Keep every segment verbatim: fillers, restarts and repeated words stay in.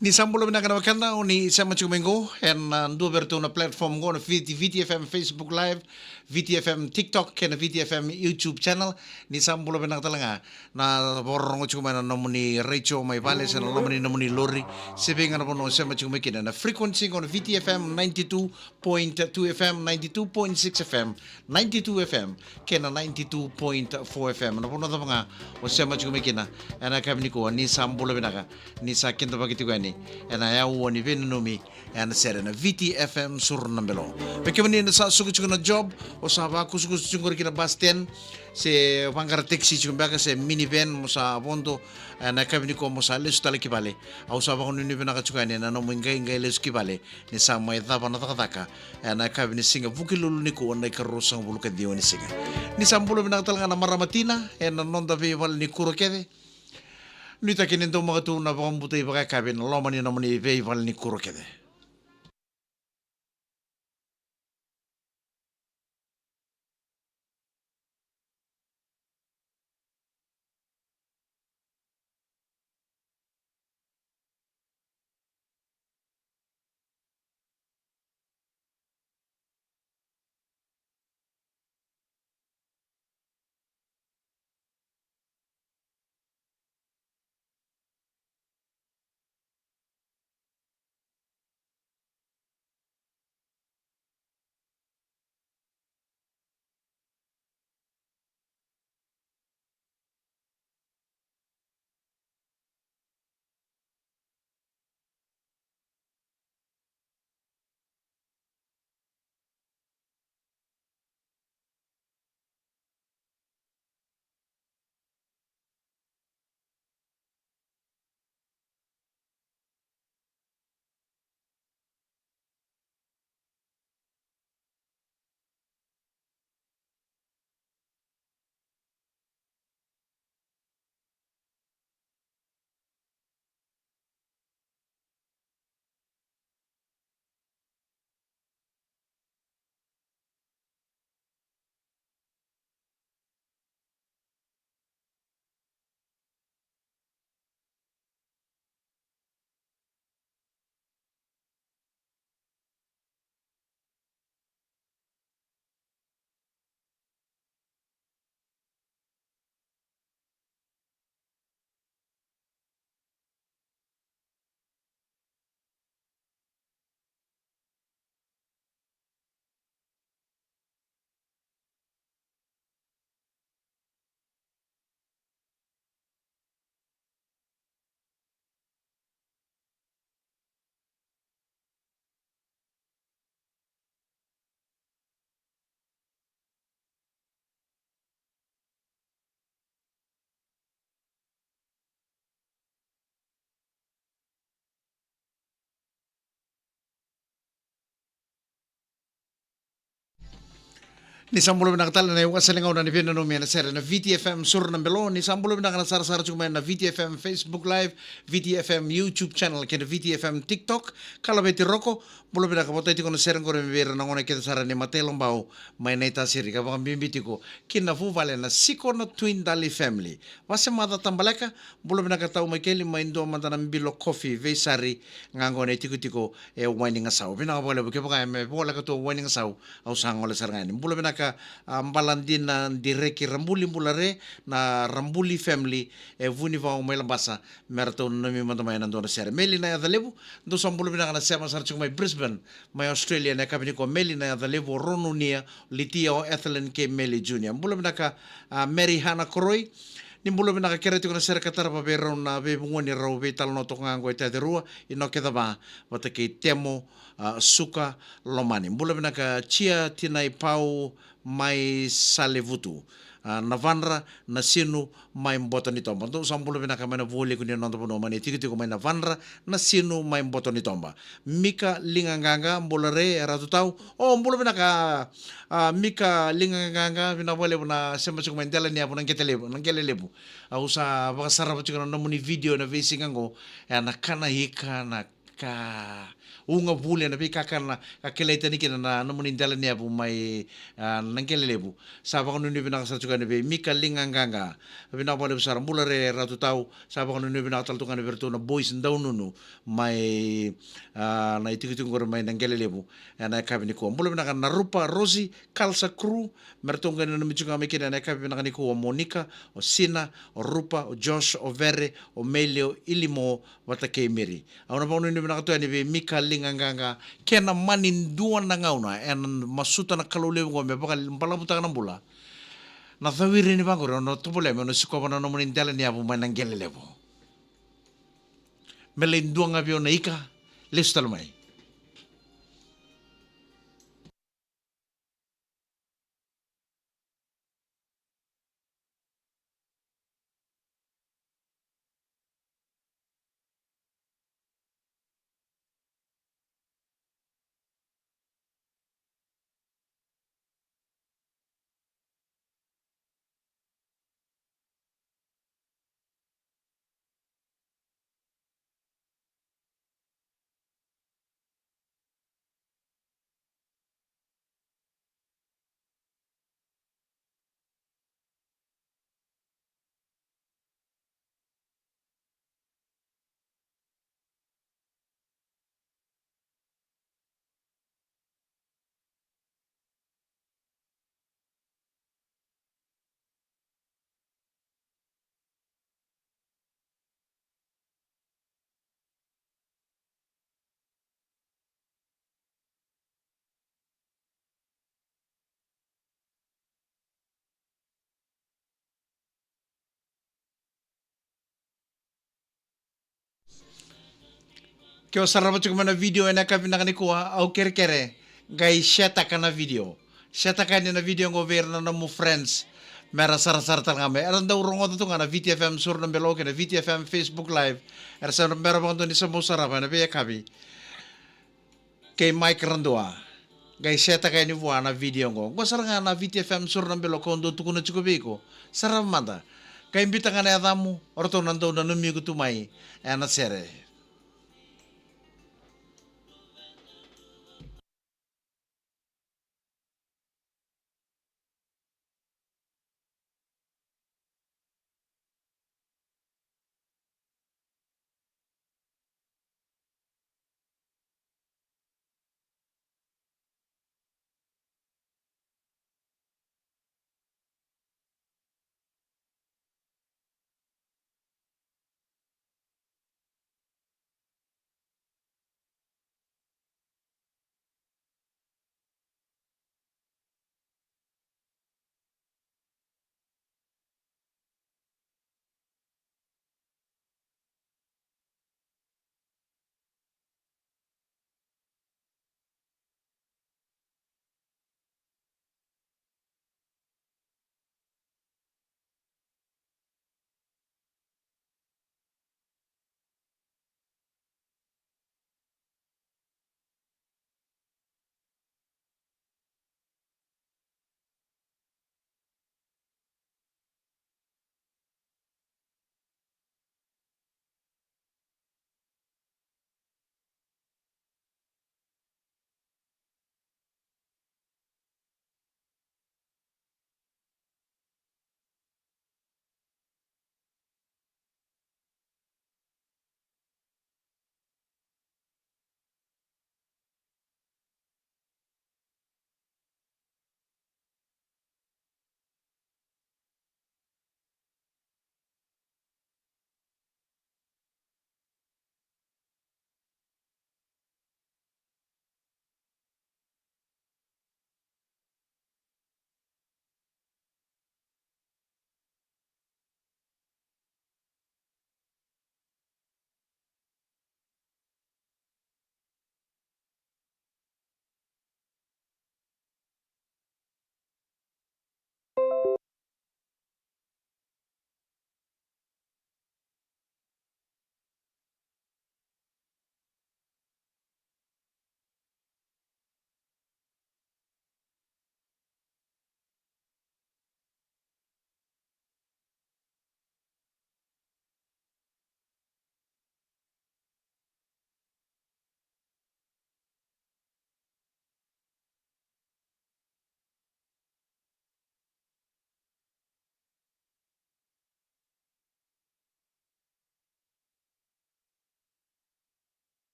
Ni sa bula vinaka na wekada, o ni sema tiko mai qo ena, ah, dua vei iratou na platform qo, na Viti, Viti F M Facebook Live, Viti F M TikTok, kei na Viti F M YouTube channel. Ni sa bula vinaka tale ga na vakarorogo tiko mai na nomuni retio mai vale, se na loma ni nomuni lori, se vei ga na vanua o sema tiko mai kina. Na frequency qo na Viti F M ninety-two point two F M, ninety-two point six F M, ninety-two F M, kei na ninety-two point four F M. Na vanua cava ga o sema tiko mai kina ena yakavi nikua, ni sa bula vinaka, ni sa kidavaki tiko yani ena yaua ni veinanumi ena sere na Viti F M Suru na Belo. Vei kemuni na sa suka tiko na job, o sa vakusakusa tiko qori ki na bus stand, se vaqara taxi tiko beka, se minivan, mo sa vodo ena yakavi nikua mo sa lesu tale ki vale. Au sa vakanuinui vinaka tiko yani ena nomu iqaiqai lesu ki vale, ni sa mai cava na cakacaka ena yakavi ni siga Vukelulu nikua, na ikaruasagavulu ka ciwa ni siga. Ni sa bula vinaka tale ga na marama tina ena noda veivale ni kuro kece. Nuitaki ni daumaka tu na vakabauta vakayakavi ena loma ni nomuni veivale ni kuro kece. Ni sa bula vinaka tale na iwasa ni gauna ni veinanumi ena sere na Viti F M Suru na Belo. Ni sa bula vinaka na sarasara tiko mai na Viti F M Facebook Live, Viti F M YouTube channel, kei na Viti F M TikTok. Ka laveti Roko, bula vinaka. Votai tiko na sere qori vei ira na gone kece sara ni Matailobau mai Naitasiri, ka vakabibi tiko ki na vuvale na Siko na Twin Dali family. Vasemaca Tabaleka, bula vinaka tau Maikeli, mai dua mada na bilo kofi veisari ga qo na itikotiko e Wainigasau. Vinaka vakalevu, kevaka e me voleka tu o Wainigasau, au sa gole sara ga yani. Bula vinaka, ah, Baladina Direki Rabuli, bula re na Rabuli family e Vunivau mai Labasa, me ratou nanumi mada mai ena dua na sere. Meli Nayacalevu, dou sa bula vinaka na sema sara tiko mai Brisbane, mai Australia, na yakavi nikua. Meli Nayacalevu, o Ronunia, Litia, o Ethelyn kei Meli Junior. Bula vinaka, ah, Mary Hana Koroi. Ni bula vinaka, kerea tiko na sere ka tarava vei rau na veivugoni rau veitalanoa toka ga qo e Tacirua, Inoke Cava vata kei Temo, ah, Suka Lomani. Bula vinaka Tia Tinai Pau mai Salevutu. Ah, Navadra Nasinu mai Botonitoba. Dou sa bula vinaka mai na vualiku ni noda vanua, mai na itikotiko mai Navadra Nasinu mai Botonitoba. Mika Ligaqaqa, bula re e Ratu Tau. O, bula vinaka, ah, Mika Ligaqaqa, vinaka vakalevu na sema tiko mai Delaniyavu na Qetelevu, na Qelelevu. Au sa vakasarava tiko na nomuni video na veisiga qo, e na kana ika na ka Uga vuli ena veikakana ka kilai tani kina na nomuni dela ni yavu mai, ah, Naqele Levu. Sa vakanuinui vinaka sara tiko yani vei Mika Ligaqaqa. Vinaka vakalevu sara, bula re Ratu Tau. Sa vakanuinui vinaka tale tu ga yani vei iratou na boys daununu mai, ah, na itikotiko qori mai Naqele Levu ena yakavi nikua. Bula vinaka na Rupa, Rosi, Kalsa Crew, me ratou qai nanumi tiko ga mai kina ena yakavi vinaka nikua, o Monika, o Sina, o Rupa, o Josh, o Vere, o Meili, o Ilimo, vata kei Miri. Au na vakanuinui vinaka tu yani vei Mika Ligaqaqa, kena mani dua na gauna ena masuta na Kalou levu qo me vakabalavutaka na bula. Na cawiri ni vaqori, au na tovolea meu na sikova na nomuni dela ni yavu mai Naqele Levu. Me lai dua ga vei au na ika, lesu tale mai. Ke o sarava tiko mai na video ena yakavi vinaka nikua, au kerekere, qai share-taka na video. Share-taka yani na video qo vei ira na nomu friends. Me ra sarasara tale ga mai. Era dau rogoca tu ga na V T F M Suru na Belo kei na V T F M Facebook Live. Era sa bera vakadua ni sa bau sarava ena veiyakavi. Kei Mike Radua. Qai share-taka yani vua na video qo. Qo sara ga na V T F M Suru na Belo kau dau tukuna tiko vei iko. Sarava mada. Qai biuta ga na yacamu, o ratou na dau nanumi iko tu mai ena sere.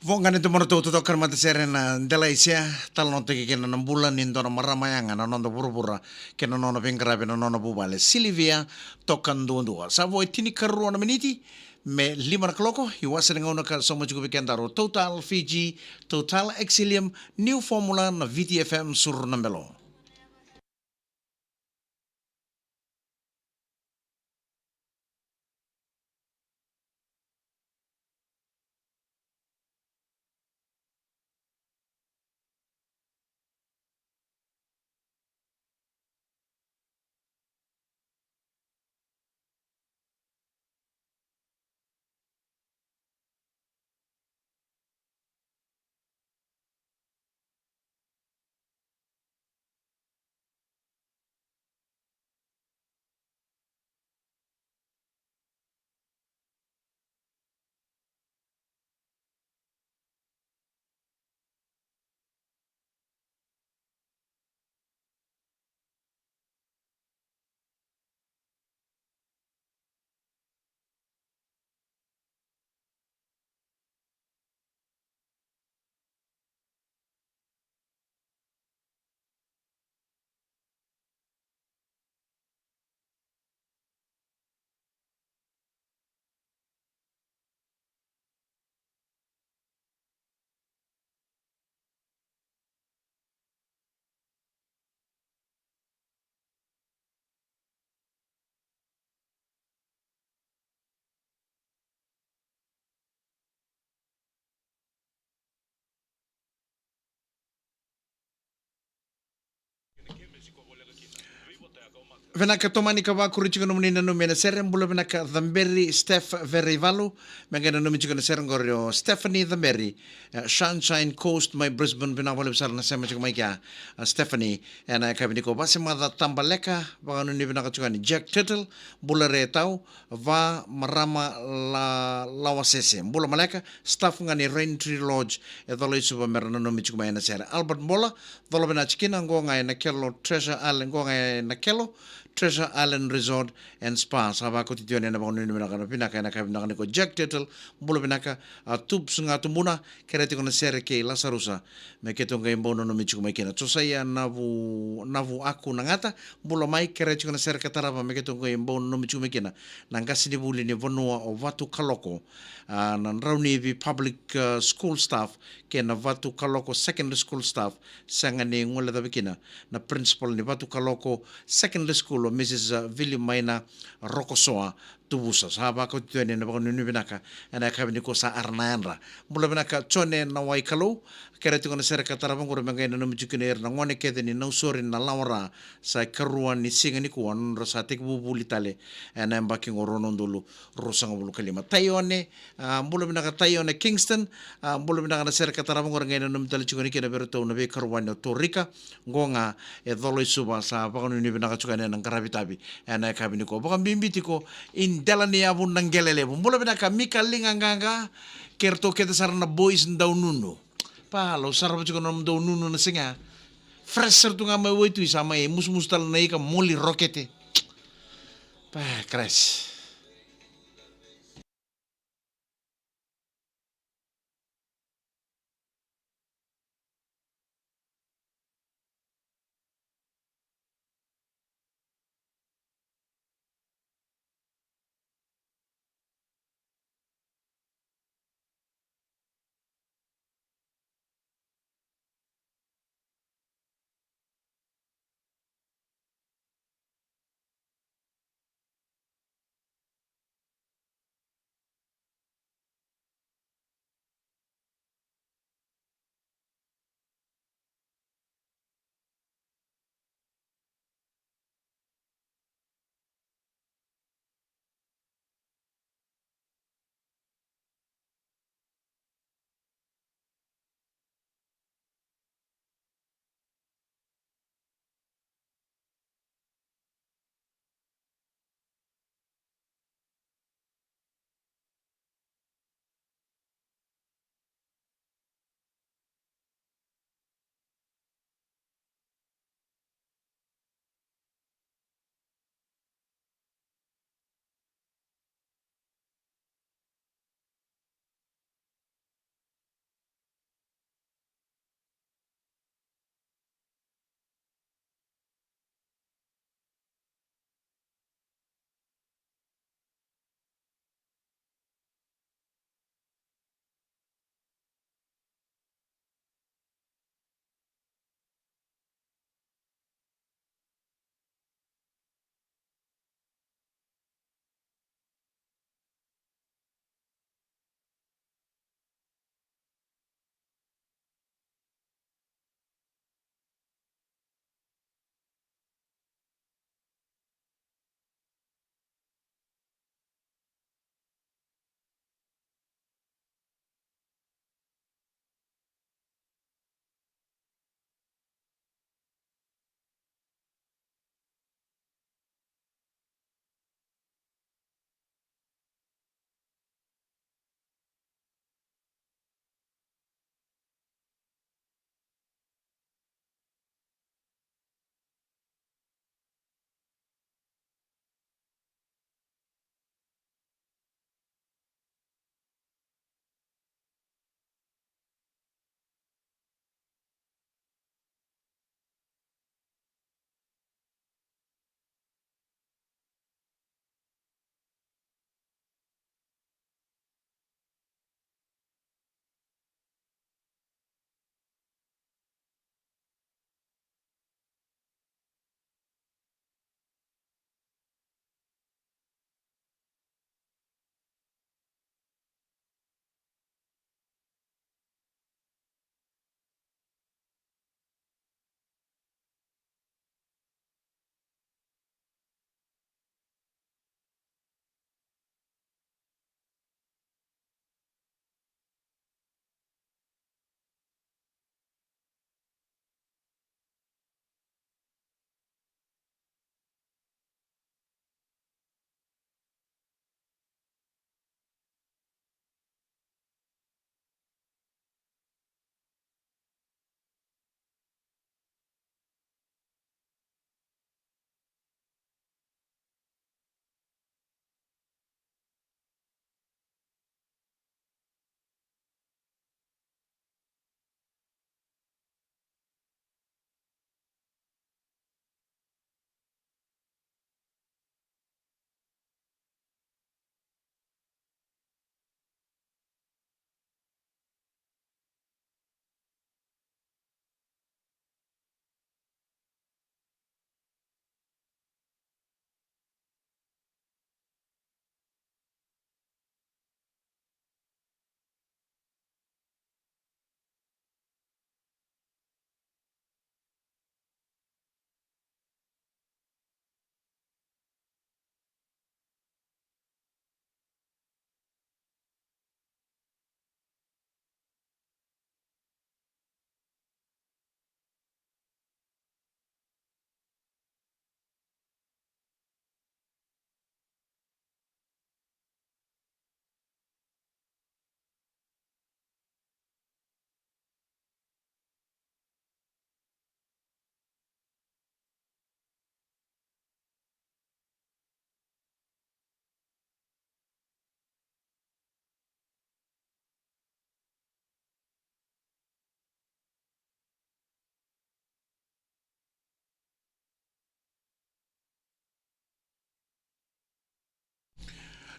Voqa ni domodratou totoka na matasere na Delaisea, talanoataki kina na bula ni dua na marama yaga na noda vuravura kei na nona veiqaravi na nona vuvale Silivia Tokaduadua. Sa vo e tinikarua na miniti me lima na kaloko, iwase ni gauna ka sauma tiko vei kedaru Total Fiji, Total Exilium, New Formula na Viti F M, suru na belo. Vinaka, tomani ka vakuri tiko nomuni nanumi ena sere. Bula vinaka Caberi Steph Vereivalu, me qai nanumi tiko na sere qori o Stephanie Caberi, e, Sunshine Coast mai Brisbane. Vinaka vakalevu sara na sema tiko mai kea, a, Stephanie. Ena yakavi nikua, Vasemaca Tabaleka, vakanuinui vinaka tiko yani Jack Tittle, bula re tau, va marama la, lawasese. Bula maleka, staff ga ni Rain Tree Lodge, e Colo-i-Suva, mera nanumi tiko mai ena sere. Albert Bola, Colo vinaka tiko kina, qo ga ena Kelo Treasure Island, qo ga ena Kelo Treasure Island Resort and Spa. Sa vakoti tiko yani ena vakanuinui vinaka, na vinaka ena yakavi vinaka nikua Jack Tittle, bula vinaka, a, Tups ga Tubuna, kerea tiko na sere kei Lasarusa, me keitou qai bau nanumi tiko mai kina. Josaia Navu, Navuaku Nagata, bula mai, kerea tiko na sere ka tarava, me keitou qai bau nanumi tiko mai kina. Na qasenivuli ni vanua o Vatukaloko, a, na Draunivi Public, a, School staff, kei na Vatukaloko Secondary School staff, sega ni guilecavi kina na principal ni Vatukaloko Secondary School, o Mrs, a, Vilimaina Rokosoa Tuvusa. Sa vakoti tu yani ena vakanuinui vinaka ena yakavi nikua, sa ara na yadra. Bula vinaka Jone Nawaikalou, kerea tiko na sere ka tarava qori me qai nanumi tiko kina ira na gone kece ni Nausori na Lawara, sa ikarua ni siga nikua, nodra sa tekivu vuli tale ena yabaki qo rua na udolu ruasagavulu ka lima. Taione, a, bula vinaka Taione Kingston, a, bula vinaka, na sere ka tarava qori qai nanumi tale tiko yani kina vei iratou na veikarua ni o Torika, qo ga e Colo-i-Suva, sa vakanuinui vinaka tiko yani ena qaravi tavi ena yakavi nikua. Vakabibi tiko i dela ni yavu na qele levu. Bula vinaka Mika Liga Qaqa, kei iratou kece sara na boys dau nunu. Pa, lau sarava tiko na nomudou nunu na siga. Fresh sara tu ga mai waitui, sa mai musumusu tale na ika, moli rokete. Pa, Christ.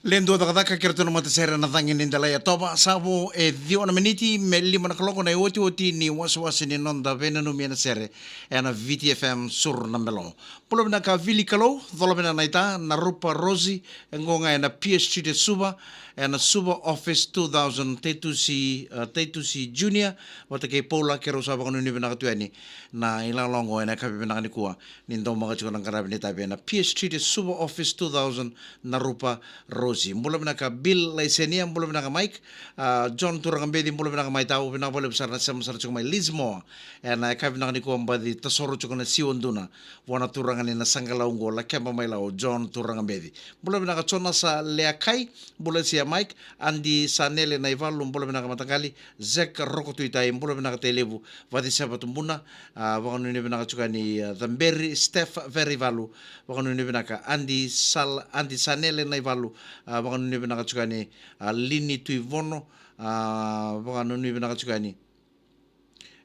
Le dua cakacaka kei ratou na matasere na cagi ni dela e toba, sa vo e ciwa na miniti me lima na kaloko na iotioti ni wasewase ni noda veinanumi ena sere ena V T F M Suru na Belo. Bula vinaka Vili Kalou, cola vinaka na ita, na Rupa Rosi, e qo ga ena Pier Street e Suva, ena Suva Office two thousand, Taitusi, uh, Taitusi Junior, vata kei Paula, keirau sa vakanuinui vinaka tu yani na ilalogo ena yakavi vinaka nikua, ni daumaka tiko na qaravi ni tavi ena Pier Street e Suva Office two thousand, na Rupa Rosi. Bula vinaka Bill Laisenia, bula vinaka Mike, uh, John Turagabeci, bula vinaka mai tau, vinaka vakalevu sara na sema sara tiko mai Lismore. Ena yakavi vinaka nikua baci tasoro tiko na siwa duna vua na turaga ni na saqalau qo, Lakeba mai Lau, John Turagabeci. Bula vinaka Jonasa Leakai, bula sia Mike, Adi Sanele Naivalu, bula vinaka mataqali, Zek Rokotuitai, bula vinaka Tailevu, Vaciseva Tubuna, a, vakanuinui vinaka tiko yani, a, Caberi, Steph Verivalu, vakanuinui vinaka, Adi Sal-, Adi Sanele Naivalu, a, vakanuinui vinaka tiko yani, a, Lini Tuivono, a, vakanuinui vinaka tiko yani.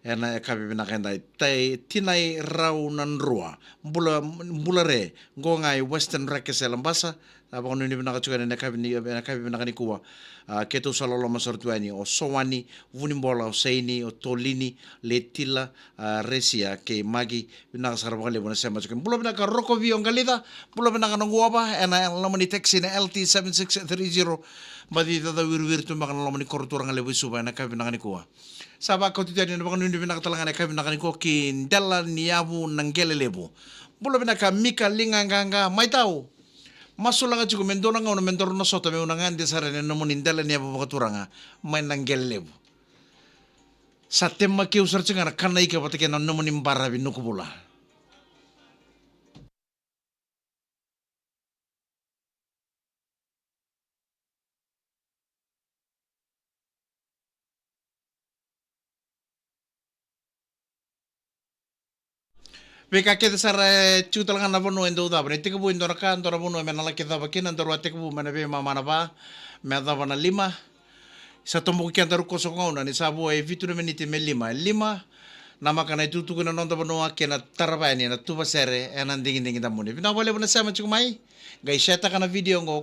Ena yakavi vinaka edai. Tai Tinai Rau na Drua. Bula, bula re. Qo ga i Western Rekese Labasa. A, vakanuinui vinaka tiko ena yakavi ni, ena yakavi vinaka nikua. A, keitou sa loloma sara tu yani o Sowani, Vunibola, o Saini, o Tolini, Letila, a, Resia, kei Magi, vinaka sara vakalevu na sema tiko. Bula vinaka Rokovi o Qalica, bula vinaka na guava, ena loma ni taxi na L T seven six three zero, baci cacau wiriwiri tu beka na loma ni koro turaga levu i Suva, ena yakavi vinaka nikua. Sa vakauti tu yani na vakanuinui vinaka tale ga na yakavi vinaka nikua ki Dela ni Yavu na Qele Levu. Bula vinaka Mika Liga Qaqa, mai tau. Masulaka tiko me dua na gauna me daru na sota meu na gade sara ena nomuni Dela ni Yavu vakaturaga mai na Qele Levu. Sa temaki au sara tiko ga na kana ika vata kei na nomuni baravi Nukuvula. Veika kece sara e tiko tale ga na vanua e dau cava. Na itekivu e dua na ka, dua na vanua me na laki cava kina, daru a tekivu mai na veimama na va me yacova na lima. Sa toboki kedaru koso gauna ni sa vo e vitu na miniti me lima. E lima, namaka na itukutuku ena noda vanua kei na tarava yani na tuva sere ena digidigi damuni. Vinaka vakalevu na sema tiko mai. Qai share-taka na video qo,